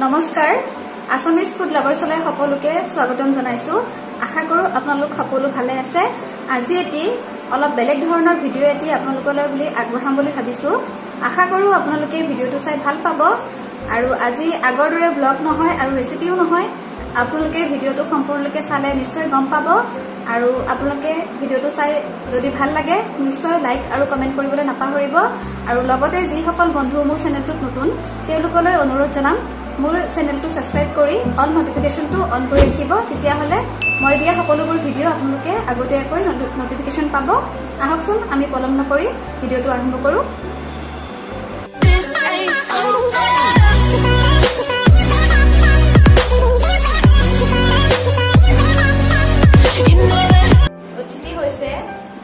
নমস্কাৰ, Assamese food লাভাৰ্ছলৈ সকলোকে স্বাগতম জনাইছো। আশা কৰো আপোনালোক সকলো ভালে আছে। আজি এটি অলপ বেলেগ ধৰণৰ ভিডিঅ' এটি আপোনালোকলৈ বুলি আগবঢ়াম বুলি ভাবিছো। আশা কৰো আপোনালোকে ভিডিঅ'টো চাই ভাল পাব। আৰু আজি আগৰ দৰে ব্লগ নহয় আৰু ৰেচিপিও নহয়, আপোনালোকে ভিডিঅ'টো সম্পূৰ্ণলৈকে চালে নিশ্চয় গম পাব। আৰু আপোনালোকে ভিডিঅ'টো চাই যদি ভাল লাগে নিশ্চয় লাইক আৰু কমেণ্ট কৰিবলৈ নাপাহৰিব। আৰু লগতে যিসকল বন্ধু মোৰ চেনেলটোত নতুন তেওঁলোকলৈ অনুৰোধ জনাম, মোৰ চেনেলটো ছাবস্ক্ৰাইব কৰি অল নটিফিকেশ্যনটো অন কৰি ৰাখিব। তেতিয়াহ'লে মই দিয়া সকলোবোৰ ভিডিঅ' আপোনালোকে আগতীয়াকৈ নটিফিকেশ্যন পাব। আহকচোন আমি পলম নকৰি ভিডিঅ'টো আৰম্ভ কৰোঁ। অতিথি হৈছে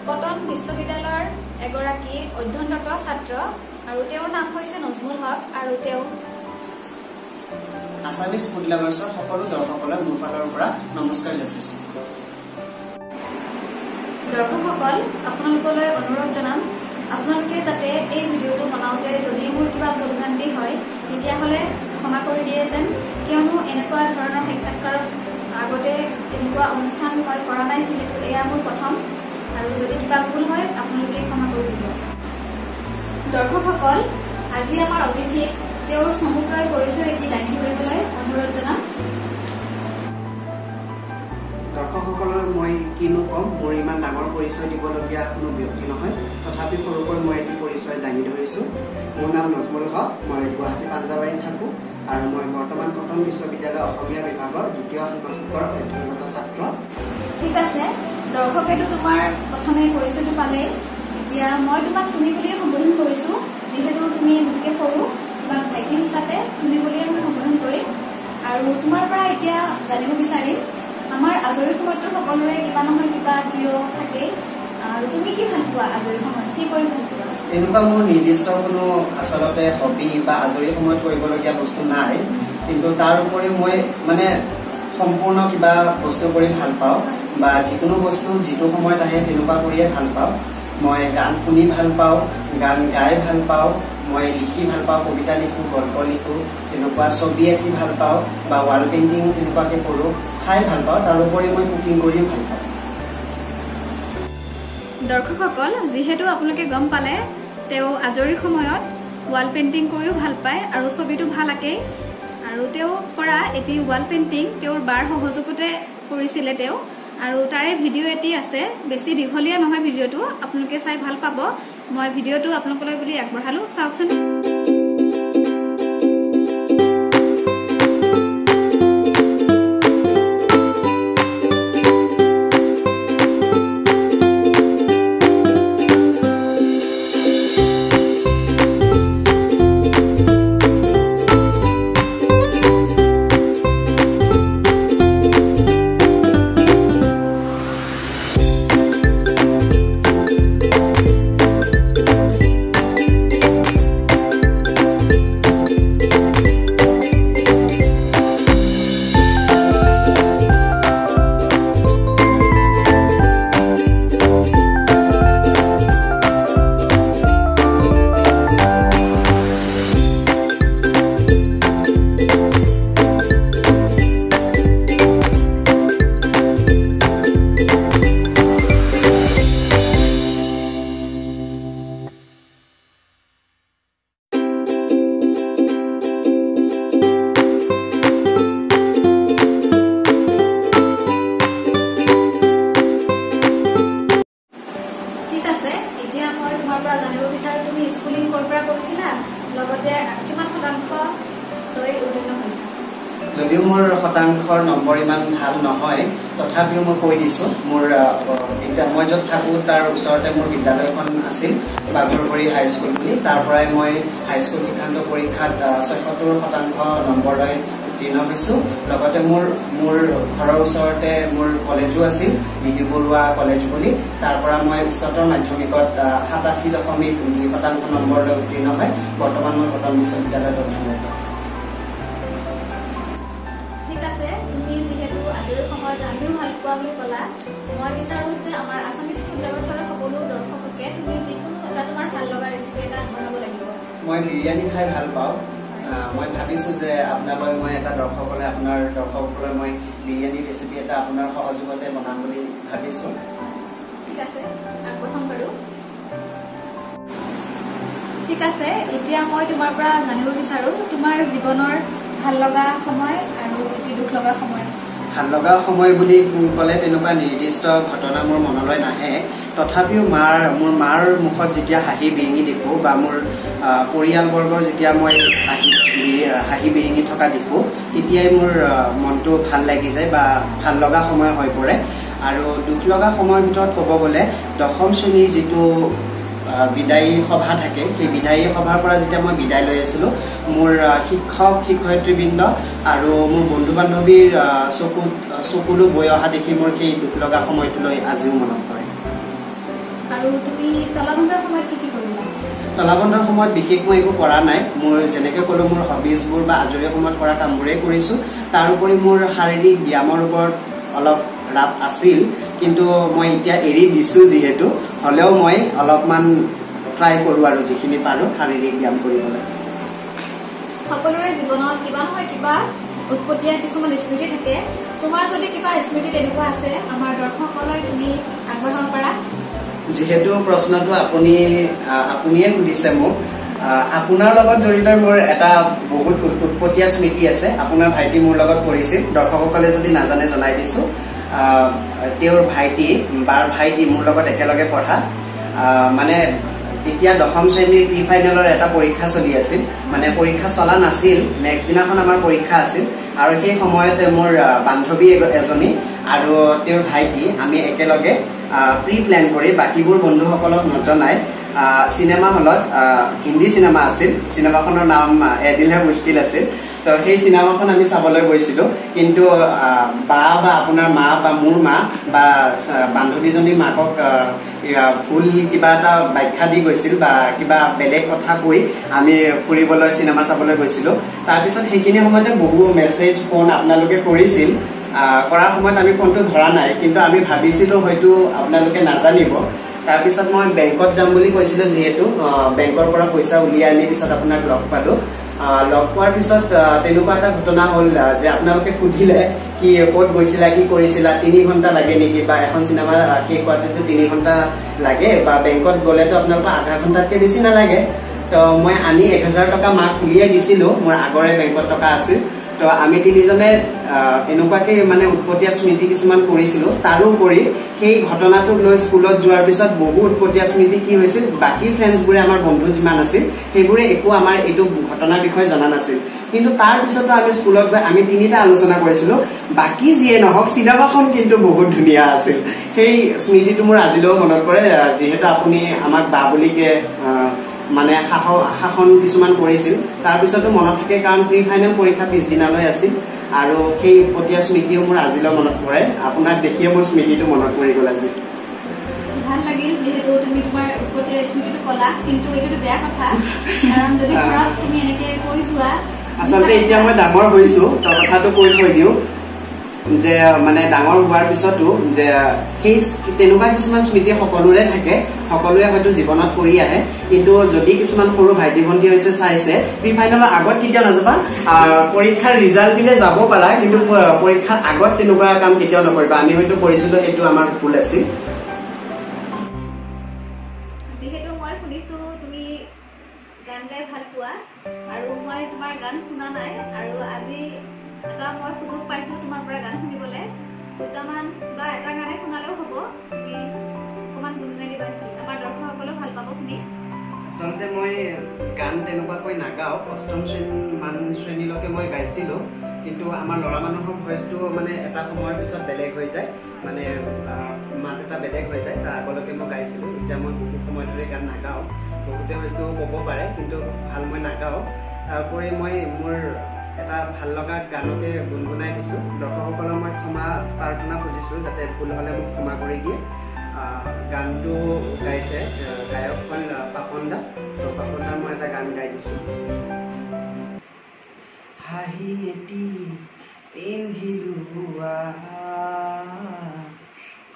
কটন বিশ্ববিদ্যালয়ৰ এগৰাকী অধ্যয়নৰত ছাত্ৰ আৰু তেওঁৰ নাম হৈছে নজমুল হক। আৰু তেওঁ আছামিজ ফুড লাভাৰ্ছৰ সকলো দৰ্শকলৈ মোৰ ফালৰ পৰা নমস্কাৰ যাচিছো। দৰ্শকসকল, আপোনালোকলৈ অনুৰোধ জনাম, আপোনালোকে যাতে এই ভিডিঅ'টো বনাওঁতে যদি মোৰ কিবা ভুল ভ্ৰান্তি হয় তেতিয়াহ'লে ক্ষমা কৰি দিয়ে যেন, কিয়নো এনেকুৱা ধৰণৰ সাক্ষাৎকাৰত আগতে এনেকুৱা অনুষ্ঠান মই কৰা নাই, যিহেতু এয়া মোৰ প্ৰথম। আৰু যদি কিবা ভুল হয় আপোনালোকে ক্ষমা কৰি দিব। দৰ্শকসকল, আজি আমাৰ অতিথিক তেওঁৰ চমুকৈ পৰিচয় এটি দাঙি ধৰিবলৈ অনুৰোধ জনাম। দৰ্শকসকললৈ মই কিনো ক'ম, মোৰ ইমান ডাঙৰ পৰিচয় দিবলগীয়া কোনো ব্যক্তি নহয়, তথাপি সৰুকৈ মই এটি পৰিচয় দাঙি ধৰিছোঁ। মোৰ নাম নজমুল হক, মই গুৱাহাটী পাঞ্জাবাৰীত থাকোঁ আৰু মই বৰ্তমান কটন বিশ্ববিদ্যালয় অসমীয়া বিভাগৰ দ্বিতীয় ষান্মাসিকৰ অধ্যয়নৰত ছাত্ৰ। ঠিক আছে, দৰ্শকেতো তোমাৰ প্ৰথমে পৰিচয়টো পালে। এতিয়া মই তোমাক তুমি বুলিয়ে সম্বোধন কৰিছোঁ, যিহেতু তুমি মোতকৈ সৰু, তোমাক ভাইটি হিচাপে তুমি বুলিয়ে মই সম্বোধন কৰিম। আৰু তোমাৰ পৰা এতিয়া জানিব বিচাৰিম, আমাৰ আজৰি সময়ততো সকলোৰে কিবা নহয় কিবা প্ৰিয় থাকে, আৰু তুমি কি ভাল পোৱা আজৰি সময়ত, কি কৰি ভাল পোৱা? এনেকুৱা মোৰ নিৰ্দিষ্ট কোনো আচলতে হবি বা আজৰি সময়ত কৰিবলগীয়া বস্তু নাই, কিন্তু তাৰ উপৰি মই মানে সম্পূৰ্ণ কিবা বস্তু কৰি ভাল পাওঁ বা যিকোনো বস্তু যিটো সময়ত আহে তেনেকুৱা কৰিয়ে ভাল পাওঁ। মই গান শুনি ভাল পাওঁ, গান গাই ভাল পাওঁ, মই লিখি ভাল পাওঁ, কবিতা লিখোঁ, গল্প লিখোঁ, তেনেকুৱা ছবি আঁকি ভাল পাওঁ বা ৱাল পেইণ্টিঙো তেনেকুৱাকৈ কৰোঁ, খাই ভাল পাওঁ। তাৰোপৰি মই কুকিং কৰিও ভাল পাওঁ। দৰ্শকসকল, যিহেতু আপোনালোকে গম পালে তেওঁ আজৰি সময়ত ৱাল পেইণ্টিং কৰিও ভাল পায় আৰু ছবিটো ভাল আঁকে। আৰু তেওঁ কৰা এটি ৱাল পেইণ্টিং তেওঁৰ বাৰ সহযোগতে কৰিছিলে তেওঁ, আৰু তাৰে ভিডিঅ' এটি আছে, বেছি দীঘলীয়া নহয় ভিডিঅ'টো, আপোনালোকে চাই ভাল পাব। মই ভিডিঅ'টো আপোনালোকলৈ বুলি আগবঢ়ালো, চাওকচোন। যদিও মোৰ শতাংশৰ নম্বৰ ইমান ভাল নহয়, তথাপিও মই কৈ দিছোঁ, মোৰ মই য'ত থাকোঁ তাৰ ওচৰতে মোৰ বিদ্যালয়খন আছিল, বাঘৰবৰী হাইস্কুল বুলি। তাৰ পৰাই মই হাইস্কুল শিক্ষান্ত পৰীক্ষাত 76% নম্বৰ লৈ উত্তীৰ্ণ হৈছোঁ। লগতে মোৰ মোৰ ঘৰৰ ওচৰতে মোৰ কলেজো আছিল, ডি ডি বৰুৱা কলেজ বুলি। তাৰ পৰা মই উচ্চতৰ মাধ্যমিকত 87.2% নম্বৰ লৈ উত্তীৰ্ণ হয়। বৰ্তমান মই কটন বিশ্ববিদ্যালয়ত অধ্যয়নৰত। ঠিক আছে, তুমি যিহেতু আজৰি সময়ত ৰান্ধিও ভাল পোৱা বুলি ক'লা, মই বিচাৰো যে আমাৰ আছামিজ ফুড লাভাৰ্ছৰ সকলো দৰ্শককে তুমি যিকোনো এটা তোমাৰ ভাল লগা ৰেচিপি এটা আগবঢ়াব লাগিব। মই বিৰিয়ানী খাই ভাল পাওঁ। মই ভাবিছোঁ যে আপোনালৈ মই এটা দৰ্শকলৈ, আপোনাৰ দৰ্শকলৈ মই বিৰিয়ানী ৰেচিপি এটা আপোনাৰ সহযোগতে বনাম বুলি ভাবিছোঁ। ঠিক আছে, আগবঢ়াম বাৰু। ঠিক আছে, এতিয়া মই তোমাৰ পৰা জানিব বিচাৰোঁ তোমাৰ জীৱনৰ ভাল লগা সময় আৰু এটি দুখ লগা সময়। ভাল লগা সময় বুলি ক'লে তেনেকুৱা নিৰ্দিষ্ট ঘটনা মোৰ মনলৈ নাহে, তথাপিও মোৰ মাৰ মুখত যেতিয়া হাঁহি বিৰিঙি দেখোঁ বা মোৰ পৰিয়ালবৰ্গৰ যেতিয়া মই হাঁহি বিৰিঙি থকা দেখোঁ, তেতিয়াই মোৰ মনটো ভাল লাগি যায় বা ভাল লগা সময় হৈ পৰে। আৰু দুখ লগা সময়ৰ ভিতৰত ক'ব গ'লে দশম শ্ৰেণীৰ যিটো বিদায়ী সভা থাকে, সেই বিদায়ী সভাৰ পৰা যেতিয়া মই বিদায় লৈ আছিলোঁ, মোৰ শিক্ষক শিক্ষয়িত্ৰীবৃন্দ আৰু মোৰ বন্ধু বান্ধৱীৰ চকুত চকুলো বৈ অহা দেখি মোৰ সেই দুখ লগা সময়টোলৈ আজিও মনত পৰে। আৰু তুমি তলাবন্ধৰ সময়ত কি কি কৰিলা? তলাবন্ধৰ সময়ত বিশেষ মই একো কৰা নাই। মোৰ যেনেকৈ ক'লোঁ, মোৰ হবিজবোৰ বা আজৰি সময়ত কৰা কামবোৰেই কৰিছোঁ। তাৰোপৰি মোৰ শাৰীৰিক ব্যায়ামৰ ওপৰত অলপ ৰাপ আছিল, কিন্তু মই এতিয়া এৰি দিছোঁ যিহেতু, হ'লেও মই অলপমান ট্ৰাই কৰোঁ আৰু যিখিনি পাৰোঁ শাৰীৰিক ব্যায়াম কৰিবলৈ। সকলোৰে জীৱনত কিবা নহয় কিবা উৎপতীয়া কিছুমান স্মৃতি থাকে। তোমাৰ যদি কিবা স্মৃতি তেনেকুৱা আছে, আমাৰ দৰ্শকলৈ তুমি আগবঢ়াব পাৰা। যিহেতু প্ৰশ্নটো আপুনিয়ে সুধিছে মোক, আপোনাৰ লগত জড়িত মোৰ এটা বহুত উৎপতীয়া স্মৃতি আছে। আপোনাৰ ভাইটি মোৰ লগত পঢ়িছিল, দৰ্শকসকলে যদি নাজানে জনাই দিছোঁ। তেওঁৰ ভাইটি, বাৰ ভাইটি মোৰ লগত একেলগে পঢ়া। মানে তেতিয়া দশম শ্ৰেণীৰ প্ৰি ফাইনেলৰ এটা পৰীক্ষা চলি আছিল, মানে পৰীক্ষা চলা নাছিল, নেক্সট দিনাখন আমাৰ পৰীক্ষা আছিল। আৰু সেই সময়তে মোৰ বান্ধৱী এজনী আৰু তেওঁৰ ভাইটি আমি একেলগে প্ৰি প্লেন কৰি বাকীবোৰ বন্ধুসকলক নজনাই চিনেমা হলত, হিন্দী চিনেমা আছিল, চিনেমাখনৰ নাম এ দিল হে মুস্কিল আছিল, তো সেই চিনেমাখন আমি চাবলৈ গৈছিলোঁ। কিন্তু বা আপোনাৰ মা বা মোৰ মা বা বান্ধৱীজনীৰ মাকক ভুল কিবা এটা ব্যাখ্যা দি গৈছিল বা কিবা বেলেগ কথা কৈ আমি ফুৰিবলৈ চিনেমা চাবলৈ গৈছিলোঁ। তাৰপিছত সেইখিনি সময়তে বহু মেছেজ ফোন আপোনালোকে কৰিছিল, কৰাৰ সময়ত আমি ফোনটো ধৰা নাই, কিন্তু আমি ভাবিছিলোঁ হয়তো আপোনালোকে নাজানিব। তাৰপিছত মই বেংকত যাম বুলি কৈছিলোঁ, যিহেতু বেংকৰ পৰা পইচা উলিয়াই আনি পিছত আপোনাক লগ পালোঁ। লগ পোৱাৰ পিছত তেনেকুৱা এটা ঘটনা হ'ল যে আপোনালোকে সুধিলে কি ক'ত গৈছিলা, কি কৰিছিলা, 3 ঘণ্টা লাগে নেকি, বা এখন চিনেমা শেষ হোৱাতেতো 3 ঘণ্টা লাগে, বা বেংকত গ'লেতো আপোনালোকৰ আধা ঘণ্টাতকৈ বেছি নালাগে। তো মই আনি 1000 টকা মাক উলিয়াই দিছিলোঁ, মোৰ আগৰে বেংকত টকা আছিল। তো আমি তিনিজনে এনেকুৱাকৈ মানে উৎপতীয়া স্মৃতি কিছুমান কৰিছিলোঁ। তাৰোপৰি সেই ঘটনাটোক লৈ স্কুলত যোৱাৰ পিছত বহু উৎপতীয়া স্মৃতি কি হৈছিল, বাকী ফ্ৰেণ্ডছবোৰে, আমাৰ বন্ধু যিমান আছিল সেইবোৰে একো আমাৰ এইটো ঘটনাৰ বিষয়ে জনা নাছিল। কিন্তু তাৰ পিছতো আমি স্কুলত গৈ আমি তিনিটা আলোচনা কৰিছিলোঁ, বাকী যিয়ে নহওক চিনেমাখন কিন্তু বহুত ধুনীয়া আছিল। সেই স্মৃতিটো মোৰ আজিলৈও মনত পৰে, যিহেতু আপুনি আমাক বা বুলিকে মানে শাসন কিছুমান কৰিছিল, তাৰপিছতো মনত থাকে, কাৰণ প্ৰি ফাইনেল পৰীক্ষা পিছদিনালৈ আছিল। আৰু সেই উৎপতীয়া স্মৃতিও মোৰ আজিলৈ মনত পৰে। আপোনাক দেখিয়ে মোৰ স্মৃতিটো মনত পৰি গ'ল আজি। ভাল লাগিল যিহেতু তুমি তোমাৰ উৎপতীয়া স্মৃতিটো ক'লা, কিন্তু এইটোতো বেয়া কথা, কাৰণ যদি ঘৰত তুমি এনেকে কৈ যোৱা। আচলতে এতিয়া মই ডাঙৰ হৈছো, তো কথাটো কৈ থৈ দিওঁ যে মানে ডাঙৰ হোৱাৰ পিছতো যে সেই তেনেকুৱা কিছুমান স্মৃতি সকলোৰে থাকে, সকলোৱে হয়তো জীৱনত কৰি আহে। কিন্তু যদি কিছুমান সৰু ভাইটি ভণ্টি হৈছে চাইছে, প্ৰি ফাইনেলৰ আগত কেতিয়াও নাযাবা, পৰীক্ষাৰ ৰিজাল্ট দিলে যাব পাৰা, কিন্তু পৰীক্ষাৰ আগত তেনেকুৱা কাম কেতিয়াও নকৰিবা। আমি হয়তো কৰিছিলো, সেইটো আমাৰ ভুল আছিল। যিহেতু মই শুনিছো তুমি গান গাই ভাল পোৱা, আৰু মই তোমাৰ গান শুনা নাই, আৰু আজি এটা মই সুযোগ পাইছো তোমাৰ পৰা গান শুনিবলৈ। দুটামান বা এটা গানে শুনালেও হ'ব, তুমি অকণমান গুণগুণাই দিবা নেকি? আমাৰ দৰ্শকসকলেও ভাল পাব শুনি। আচলতে মই গান তেনেকুৱাকৈ নাগাওঁ, অষ্টম মান শ্ৰেণীলৈকে মই গাইছিলোঁ, কিন্তু আমাৰ ল'ৰা মানুহৰ ভইচটো মানে এটা সময়ৰ পিছত বেলেগ হৈ যায়, মানে মাত এটা বেলেগ হৈ যায়। তাৰ আগলৈকে মই গাইছিলোঁ, এতিয়া মই বহু সময় ধৰি গান নাগাওঁ। বহুতে হয়তো ক'ব পাৰে, কিন্তু ভাল মই নাগাওঁ। তাৰোপৰি মই মোৰ এটা ভাল লগা গানকে গুণগুণাই দিছোঁ। দৰ্শকসকলক মই ক্ষমা প্ৰাৰ্থনা খুজিছোঁ যাতে ভুল হ'লে মোক ক্ষমা কৰি দিয়ে। গানটো গাইছে গায়ক হ'ল পাপন দা, তো পাপন দাৰ মই এটা গান গাই দিছোঁ। হাঁহি এটি পিন্ধিলোৱা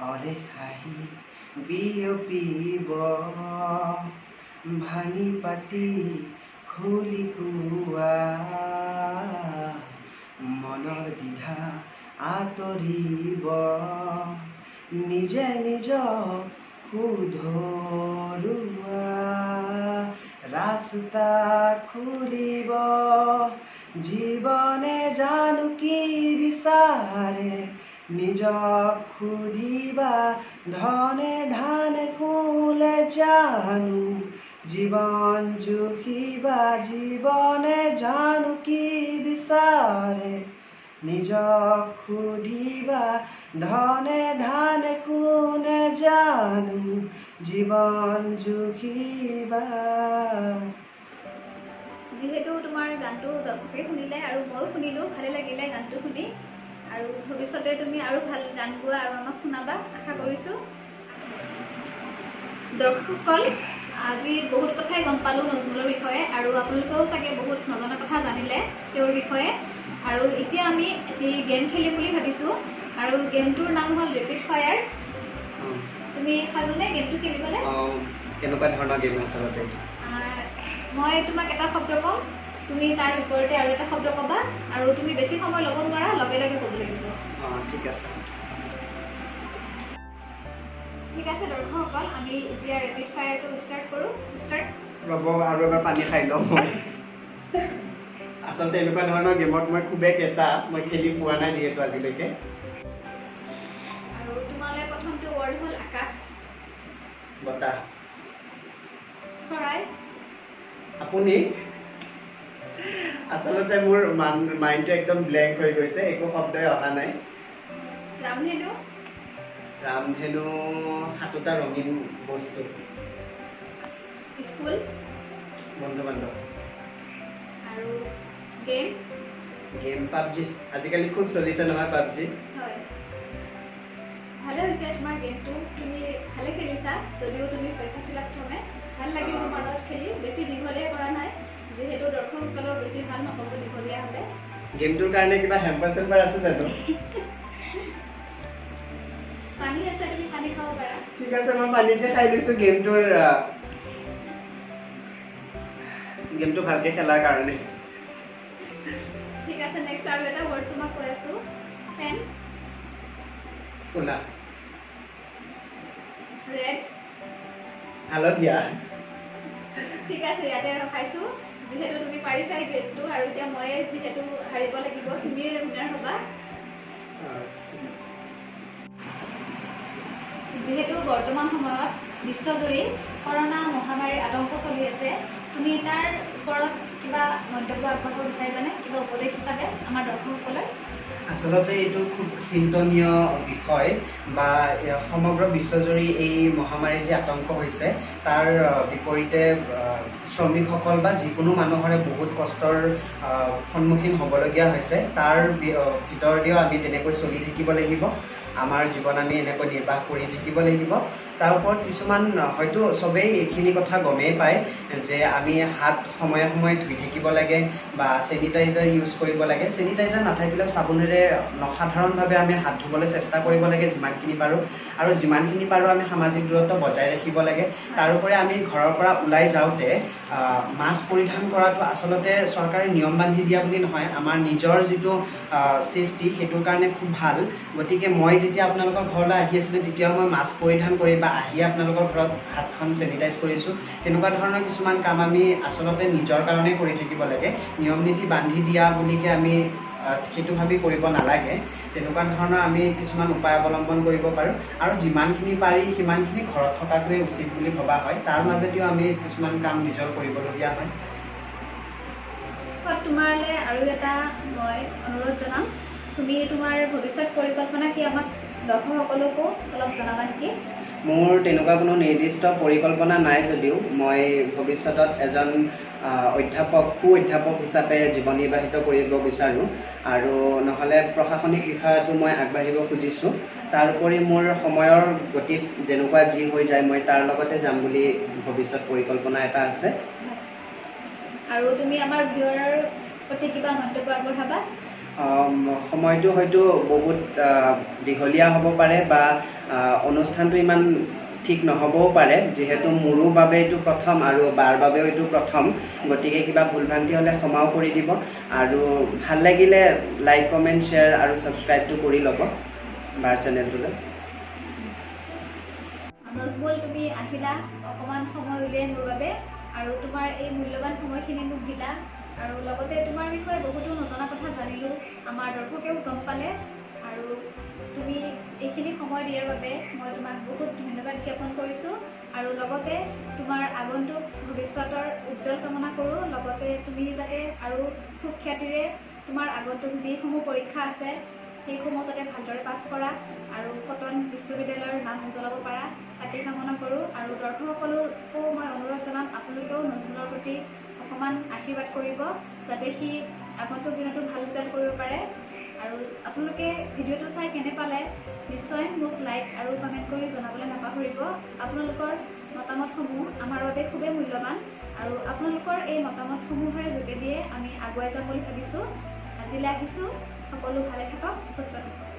অলেখ হাঁহি বিয়পিব, ভাঙি পাতি খুলি কোৱা, মনৰ দ্বিধা আঁতৰিব, নিজে নিজক শুধৰোৱা, ৰাস্তা খুলিব। জীৱনে জানো কি বিচাৰে, নিজক সুধিবা, ধনে ধানে কোলে জানো জীৱন জুখিবা, জীৱনে জানো কি বিচাৰে, নিজক সুধিবা, ধনে ধানে কোনে জানো জীৱন জুখিবা। যিহেতু তোমাৰ গানটো দৰ্শকে শুনিলে আৰু ময়ো শুনিলোঁ, ভালে লাগিলে গানটো শুনি। আৰু ভৱিষ্যতে তুমি আৰু ভাল গান গোৱা আৰু আমাক শুনাবা আশা কৰিছোঁ। দৰ্শকসকল, আজি বহুত কথাই গম পালোঁ নজমুলৰ বিষয়ে আৰু আপোনালোকেও চাগে বহুত নজনা কথা জানিলে তেওঁৰ বিষয়ে। আৰু এতিয়া আমি এটি গেম খেলিম বুলি ভাবিছোঁ আৰু গেমটোৰ নাম হ'ল ৰেপিড ফায়াৰ। তুমি সাজুনে গেমটো খেলিবলৈ? কেনেকুৱা ধৰণৰ গেম আচলতে? মই তোমাক এটা শব্দ ক'ম, তুমি তাৰ বিপৰীতে আৰু এটা শব্দ ক'বা আৰু তুমি বেছি সময় ল'ব নোৱাৰা, লগে লগে ক'ব লাগিব। ঠিক আছে। ঠিক আছে দৰ্শকসকল, আমি এতিয়া ৰেপিড ফায়াৰটো ষ্টাৰ্ট কৰোঁ। ষ্টাৰ্ট। ৰ'ব, আৰু এবাৰ পানী খাই লওঁ মই। আচলতে এনেকুৱা ধৰণৰ গেমত মই খুবেই কেঁচা, মই খেলি পোৱা নাই যিহেতু আজিলৈকে। আৰু তোমালৈ প্ৰথমটো ৱৰ্ড হ'ল আকাশ। বতাহ। চৰাই। আপুনি। আচলতে মোৰ মাইণ্ডটো একদম ব্লেংক হৈ গৈছে, একো শব্দই অহা নাই। ৰামধেনু। ৰামধেনু সাতোটা ৰঙীন বস্তু। স্কুল। বন্ধু বান্ধৱ। আৰু গেম। গেম পাবজি, আজিকালি খুব চলিছে নহয় পাবজি। হয়, ভালে হৈছে তোমাৰ গেমটো, তুমি ভালে খেলিছা যদিও তুমি ভয় খাইছিলা প্ৰথমে। ভাল লাগিল তোমাৰ লগত খেলি, বেছি দীঘলীয়া কৰা নাই যিহেতু দৰ্শকসকলেও বেছি ভাল নাপাব দীঘলীয়া হ'লে। গেমটোৰ কাৰণে কিবা হেম্পাৰ চেম্পাৰ আছে জানো? পানী আছে, তুমি পানী খাব পাৰা। ঠিক আছে, মই পানীকে খাই লৈছো গেমটো ভালকে খেলাৰ কাৰণে। ঠিক আছে, নেক্সট আৰু এটা ৱৰ্ড তোমাক কৈ আছো। পেন। ক'লা। ৰেড। হালধীয়া। ঠিক আছে, ইয়াতে ৰখাইছো যিহেতু তুমি পাৰিছাই গেমটো আৰু এতিয়া মই যিহেতু হাৰিব লাগিব, তুমিয়ে উইনাৰ হ'বা। যিহেতু বৰ্তমান সময়ত বিশ্বজুৰি কৰোণা মহামাৰীৰ আতংক চলি আছে, তুমি তাৰ ওপৰত কিবা মন্তব্য আগবঢ়াব বিচাৰিবানে, কিবা উপদেশ হিচাপে আমাৰ দৰ্শকসকলে? আচলতে এইটো খুব চিন্তনীয় বিষয় বা সমগ্ৰ বিশ্বজুৰি এই মহামাৰীৰ যি আতংক হৈছে তাৰ বিপৰীতে শ্ৰমিকসকল বা যিকোনো মানুহৰে বহুত কষ্টৰ সন্মুখীন হ'বলগীয়া হৈছে। তাৰ ভিতৰদিও আমি তেনেকৈ চলি থাকিব লাগিব, আমাৰ জীৱন আমি এনেকৈ নিৰ্বাহ কৰি থাকিব লাগিব। তাৰ ওপৰত কিছুমান হয়তো চবেই এইখিনি কথা গমেই পায় যে আমি হাত সময়ে সময়ে ধুই থাকিব লাগে বা চেনিটাইজাৰ ইউজ কৰিব লাগে। চেনিটাইজাৰ নাথাকিলেও চাবোনেৰে সাধাৰণভাৱে আমি হাত ধুবলৈ চেষ্টা কৰিব লাগে যিমানখিনি পাৰোঁ, আৰু যিমানখিনি পাৰোঁ আমি সামাজিক দূৰত্ব বজাই ৰাখিব লাগে। তাৰোপৰি আমি ঘৰৰ পৰা ওলাই যাওঁতে মাস্ক পৰিধান কৰাটো আচলতে চৰকাৰে নিয়ম বান্ধি দিয়া বুলি নহয়, আমাৰ নিজৰ যিটো ছেফটি সেইটোৰ কাৰণে খুব ভাল। গতিকে মই যেতিয়া আপোনালোকৰ ঘৰলৈ আহি আছিলোঁ তেতিয়াও মই মাস্ক পৰিধান কৰি বা আহি আপোনালোকৰ ঘৰত হাতখন চেনিটাইজ কৰিছোঁ। তেনেকুৱা ধৰণৰ কিছুমান কাম আমি আচলতে নিজৰ কাৰণে কৰি থাকিব লাগে। নিয়ম নীতি বান্ধি দিয়া বুলিকে আমি সেইটো ভাবি কৰিব নালাগে। তেনেকুৱা ধৰণৰ আমি কিছুমান উপায় অৱলম্বন কৰিব পাৰোঁ আৰু যিমানখিনি পাৰি সিমানখিনি ঘৰত থকাটোৱে উচিত বুলি ভবা হয়। তাৰ মাজেদিও আমি কিছুমান কাম নিজৰ কৰিবলগীয়া হয়। তোমালৈ আৰু এটা মই অনুৰোধ জনাম, তুমি তোমাৰ ভৱিষ্যত পৰিকল্পনা কি আমাক দৰ্শকসকলকো অলপ জনাবা নেকি? মোৰ তেনেকুৱা কোনো নিৰ্দিষ্ট পৰিকল্পনা নাই যদিও মই ভৱিষ্যতত এজন অধ্যাপক, সু অধ্যাপক হিচাপে জীৱন নিৰ্বাহিত কৰিব বিচাৰোঁ আৰু নহ'লে প্ৰশাসনিক বিষয়তো মই আগবাঢ়িব খুজিছোঁ। তাৰোপৰি মোৰ সময়ৰ গতিত যেনেকুৱা যি হৈ যায় মই তাৰ লগতে যাম বুলি ভৱিষ্যত পৰিকল্পনা এটা আছে। আৰু তুমি আমাৰ ভিউৱাৰৰ প্ৰতি কিবা মন্তব্য আগবঢ়াবা? সময়টো হয়তো বহুত দীঘলীয়া হ'ব পাৰে বা অনুষ্ঠানটো ইমান ঠিক নহ'বও পাৰে, যিহেতু মোৰো বাবে এইটো প্ৰথম আৰু বাৰ বাবেও এইটো প্ৰথম। গতিকে কিবা ভুল ভ্ৰান্তি হ'লে ক্ষমাও কৰি দিব, আৰু ভাল লাগিলে লাইক, কমেণ্ট, শ্বেয়াৰ আৰু ছাবস্ক্ৰাইবটো কৰি ল'ব বাৰ চেনেলটোলৈ। নজমুল, তুমি আহিলা অকণমান সময় উলিয়াই মোৰ বাবে আৰু তোমাৰ এই মূল্যৱান সময়খিনি মোক দিলা, আৰু লগতে তোমাৰ বিষয়ে বহুতো নজনা কথা জানিলোঁ, আমাৰ দৰ্শকেও গম পালে। আৰু তুমি এইখিনি সময় দিয়াৰ বাবে মই তোমাক বহুত ধন্যবাদ জ্ঞাপন কৰিছোঁ, আৰু লগতে তোমাৰ আগন্তুক ভৱিষ্যতৰ উজ্জ্বল কামনা কৰোঁ। লগতে তুমি যাতে আৰু সুখ্যাতিৰে তোমাৰ আগন্তুক যিসমূহ পৰীক্ষা আছে সেইসমূহ যাতে ভালদৰে পাছ কৰা আৰু কটন বিশ্ববিদ্যালয়ৰ নাম উজ্বলাব পাৰা, তাকে কামনা কৰোঁ। আৰু দৰ্শকসকলকো মই অনুৰোধ জনাম, আপোনালোকেও নজমুলৰ প্ৰতি অকণমান আশীৰ্বাদ কৰিব যাতে সি আগন্তুক দিনতো ভাল ৰিজাল্ট কৰিব পাৰে। আৰু আপোনালোকে ভিডিঅ'টো চাই কেনে পালে নিশ্চয় মোক লাইক আৰু কমেণ্ট কৰি জনাবলৈ নাপাহৰিব। আপোনালোকৰ মতামতসমূহ আমাৰ বাবে খুবেই মূল্যৱান, আৰু আপোনালোকৰ এই মতামতসমূহৰে যোগেদিয়ে আমি আগুৱাই যাম বুলি ভাবিছোঁ। আজিলৈ আহিছোঁ, সকলো ভালে থাকক, সুস্থ থাকক।